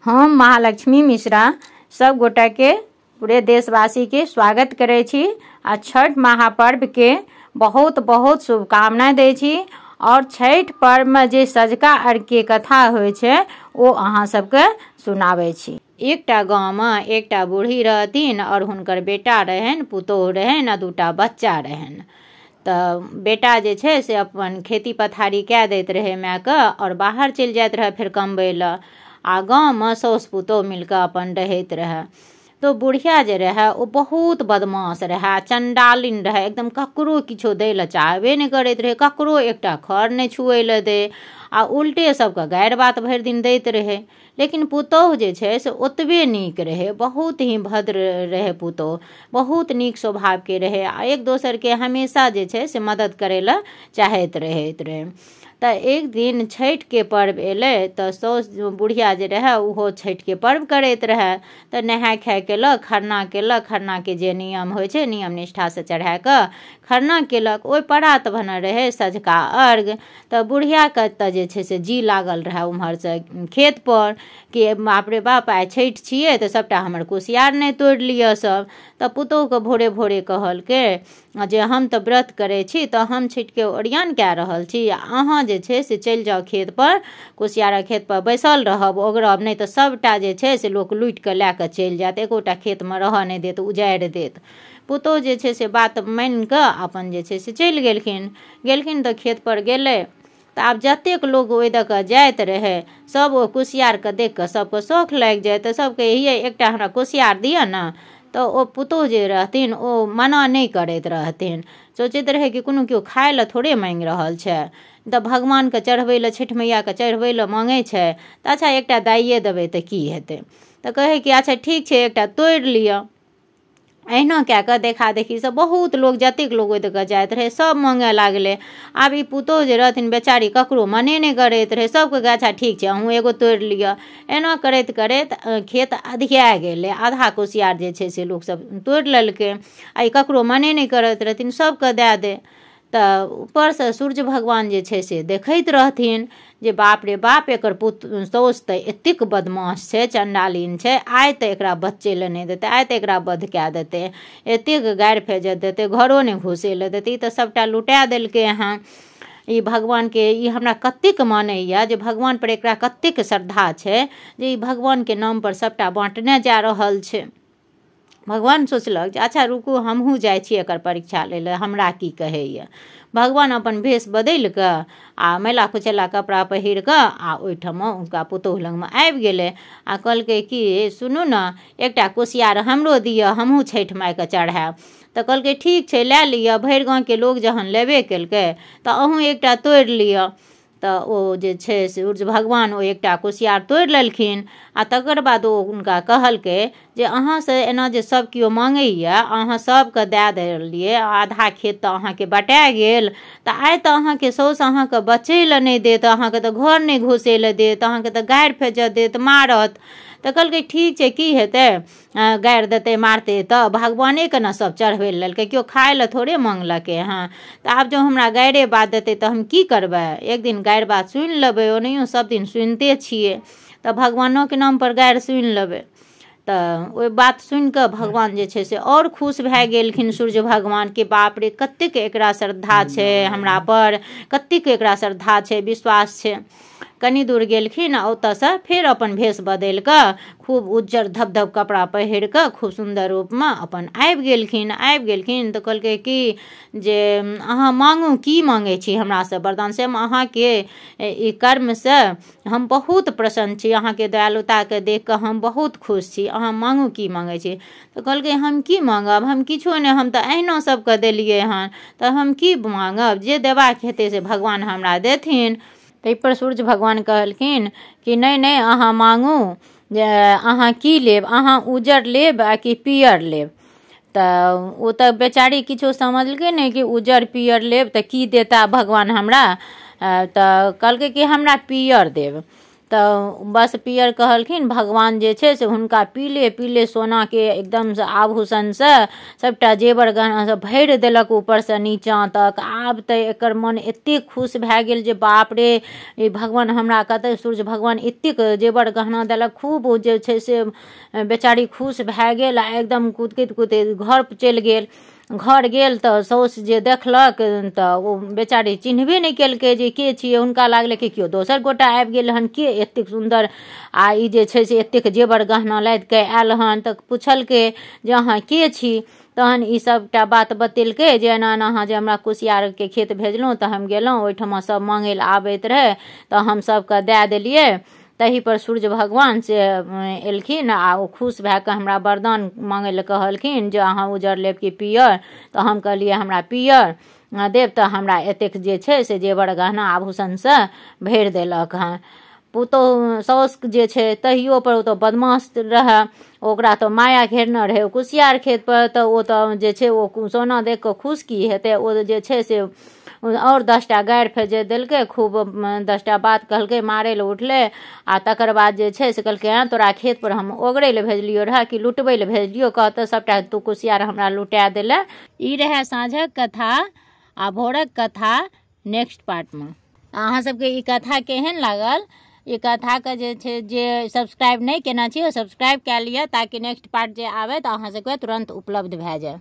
हम महालक्ष्मी मिश्रा सब गोटाके पूरे देशवासीके स्वागत करै छी आ छठ महापर्वके बहुत बहुत शुभकामना दै छी। और छठ पर्वमे जे सझका अर्घके कथा होइ छै ओ अहाँ सबके सुनाबै छी। एकटा गाँवमे एकटा बूढ़ी रहथिन और हुनकर बेटा रहनि, पुतोहु रहनि आ दूटा बच्चा रहनि। तऽ बेटा जे छै से अपन खेती पथारी कए दैत रहै मायके और बाहर चलि जाइत रहै फेर कमबै लए, आ गाँवमे साउस पुतोहु मिलकऽ अपन रहैत रहै। तो बुढ़िया जे रहै ओ बहुत बदमाश रहै, चण्डालिन रहै, एकदम ककरो किछो दै लए चाहबे नहि करैत रहै, ककरो एकटा खर नहि छुए लए दै आ उल्टे सबके गारि बात भरि दिन दैत रहै। लेकिन पुतोहु जे छै से ओतबे नीक रहै, बहुत ही भद्र रहै पुतोहु, बहुत नीक स्वभावके रहै आ एक दोसरके हमेशा जे छै से मदद करै लए चाहैत रहैत रहै। तऽ एक दिन छठिके पर्व एलै तऽ साउस बुढ़िया जे रहै ओहो छठिके पर्व करैत रहै। तऽ नहाय खाय केलक, खरना केलक, खरनाके जे नियम होइ छै नियम निष्ठासँ चढ़ा कऽ खरना केलक। ओहि परात भने रहै सझका अर्घ। तऽ बुढ़ियाके तऽ जे छै से जी लागल रहै ओम्हरसँ खेतपर कि बाप रे बाप आइ छठि छियै तऽ सभटा हमर कुसियार नहि तोड़ि लिअ सब। तऽ पुतोहुके भोरे भोरे कहलकै जे हम तऽ व्रत करै छी तऽ हम छठिके ओरियान कए रहल छी, अहाँ जे छै से चलि जाउ खेतपर, कुसियारक खेतपर बैसल रहब, ओगरब, नहि तऽ सभटा जे छै से लोक लूटि कऽ लए कऽ चलि जायत, एकोटा खेतमे रहऽ नहि देत, उजाड़ि देत। पुतोहु जे छै से बात मानि कऽ अपन जे छै से चलि गेलखिन। गेलखिन तऽ खेतपर गेलै तऽ आब जतेक लोक ओहि दऽ कऽ जाइत रहै सभ ओ कुसियारके देख कऽ सभके शौख लागि जाइ, तऽ सभके हे एकटा हमरा कुसियार दिअ ने। तऽ ओ पुतोहु जे रहथिन ओ मना नहि करैत रहथिन, सोचैत रहै कि कोनो केओ खाय लए थोड़े माँगि रहल छै, तऽ भगवानके चढ़बै लए, छठि मैयाके चढ़बै लए माँगै छै, तऽ अच्छा एकटा दाइए देबै तऽ की हेतै। तऽ कहै कि अच्छा ठीक छै एकटा तोड़ि लिअ। अहिना कए कऽ देखा देखीसँ बहुत लोक जतेक लोक ओहि दऽ कऽ जाइत रहै सभ माँगय लागलै। आब ई पुतोहु जे रहथिन बेचारी ककरो मने नहि करैत रहै, सभके कहै अच्छा ठीक छै अहूँ एगो तोड़ि लिअ। एना करैत करैत खेत अधिया गेलै, आधा कुसियार जे छै से लोकसभ तोड़ि लेलकै आ ई ककरो मने नहि करैत रहथिन, सभके दए दे। तऽ ऊपरसँ सूर्य भगवान जे छै से देखैत रहथिन जे बाप रे बाप एकर साउस तऽ एतेक बदमाश छै, चण्डालिन छै, आइ तऽ एकरा बच्चे लए नहि देतै, आइ तऽ एकरा वध कए देतै, एतेक गारि फेजत देतै, घरो नहि घुसै लए देतै, ई तऽ सभटा लुटा देलकै हँ। ई भगवानके ई हमरा कतेक मानैए जे भगवानपर एकरा कतेक श्रद्धा छै जे ई भगवानके नामपर सभटा बाँटने जा रहल छै। भगवान सोचलक जे अच्छा रुकू हमहूँ जाइ छी एकर परीक्षा लै लए, हमरा की कहैए। भगवान अपन भेष बदलि कऽ आ मैला कुचैला कपड़ा पहिर कऽ आ ओहिठाम हुनका पुतोहु लगमे आबि गेलै आ कहलकै कि सुनू ने एकटा कुसियार हमरो दिअ, हमहूँ छठि मायके चढ़ायब। तऽ कहलकै ठीक छै लए लिअ, भरि गाँवके लोक जहन लेबे केलकै तऽ अहूँ एकटा तोड़ि लिअ। तऽ ओ जे छै से सूर्य भगवान ओ एकटा कुसियार तोड़ि लेलखिन आ तकर बाद ओ हुनका कहलकै जे अहाँसँ एना जे सभ केओ माँगैए अहाँ सभके दए देलियै, आधा खेत तऽ अहाँके बटा गेल, तऽ आइ तऽ अहाँके साउस अहाँके बचै लए नहि देत, अहाँके तऽ घर नहि घुसै लए देत, अहाँके तऽ गारि फेजत देत, मारत। तऽ कहलकै ठीक छै की हेतै, गारि देतै मारतै तऽ भगवानेके ने सभ चढ़बै लए लेलकै, केओ खाय लए थोड़े माँगलकै हँ। तऽ आब जँ हमरा गारिए बात देतै तऽ हम की करबै, एक दिन गारि बात सुनि लेबै, ओनाहियो सब दिन सुनिते छियै, तऽ भगवानोके नामपर गारि सुनि लेबै। तऽ ओहि बात सुनि कऽ भगवान जे छै से आओर खुश भए गेलखिन सूर्य भगवान कि बाप रे कतेक एकरा श्रद्धा छै हमरापर, कतेक एकरा श्रद्धा छै, विश्वास छै। कनि दूर गेलखिन आ ओतऽसँ फेर अपन भेष बदलि कऽ खूब उज्जर धब धब कपड़ा पहिर कऽ खूब सुन्दर रूपमे अपन आबि गेलखिन। आबि गेलखिन तऽ कहलकै कि जे अहाँ माँगू, की माँगै छी हमरासँ वरदान, से हम अहाँके ई कर्मसँ हम बहुत प्रसन्न छी, अहाँके दयालुताके देख कऽ हम बहुत खुश छी, अहाँ माँगू की माँगै छी। तऽ कहलकै हम की माँगब, हम किछो नहि, हम तऽ अहिना सभके देलियै हन, तऽ हम की माँगब, जे देबाक हेतै से भगवान हमरा देथिन। ताहिपर सूर्य भगवान कहलखिन कि नहि नहि अहाँ माँगू जे अहाँ की लेब, अहाँ उज्जर लेब आ कि पीयर लेब। तऽ ओ तऽ बेचारी किछो समझलकै नहि कि उज्जर पीयर लेब तऽ की देता भगवान हमरा। तऽ कहलकै कि हमरा पीयर देब। तऽ बस पियर कहलखिन। भगवान जे छै से हुनका पीले पीले सोनाके एकदमसँ आभूषणसँ सभटा जेवर गहनासँ भरि देलक ऊपरसँ नीचाँ तक। आब तऽ एकर मन एतेक खुश भए गेल जे बाप रे, ई भगवान हमरा कतऽ, सूर्य भगवान एतेक जेवर गहना देलक। खूब ओ जे छै से बेचारी खुश भए गेल आ एकदम कुदकैत कुदैत घर चलि गेल। घर गेल तऽ साउस जे देखलक तऽ ओ बेचारी चिन्हबे नहि केलकै जे के छियै। हुनका लागलै कि केओ दोसर गोटा आबि गेल हन, के एतेक सुन्दर आ ई जे छै से एतेक जेवर गहना लादि कऽ आयल हन। तऽ पुछलकै जे अहाँ के छी? तहन ई सभटा बात बतेलकै जे एना एना अहाँ जे हमरा कुसियारके खेत भेजलहुँ तऽ हम गेलहुँ, ओहिठमा सभ माँगै लए आबैत रहै तऽ हम सभके दए देलियै। तही पर सूर्य भगवान से एलखिन आ ओ खुश भए कऽ हमरा वरदान माँगै लए कहलखिन जे अहाँ उजर लेब कि पियर? तऽ हम कहलियै हमरा पियर देब, तऽ हमरा एतेक जे छै से जेवर गहना आभूषणसँ भरि देलक हँ। पुतोहु साउस जे छै तहियो पर ओ तऽ बदमाश रहए, ओकरा तऽ माया घेरने रहै कुसियार खेत पर, तऽ ओ तऽ जे छै ओ सोना देख कऽ खुश की हेतै? ओ जे छै से आओर 10टा गारि फेजे देलकै, खूब 10टा बात कहलकै, मारै लए उठलै। आ तकर बाद जे छै से कहलकै, हँ तोरा खेत पर हम ओगरै लए भेजलियौ रहए कि लुटबै लए भेजलियौ? कह तऽ सभटा तू कुसियार हमरा लुटा देले। ई रहए साँझक कथा आ भोरक कथा नेक्स्ट पार्टमे। अहाँ सबके ई कथा केहन लागल? ई कथाके जे छै जे सब्सक्राइब नहि केने छी ओ सब्सक्राइब कए लिअ ताकि नेक्स्ट पार्ट जे आबै तऽ अहाँ सबके तुरन्त उपलब्ध भए जाय।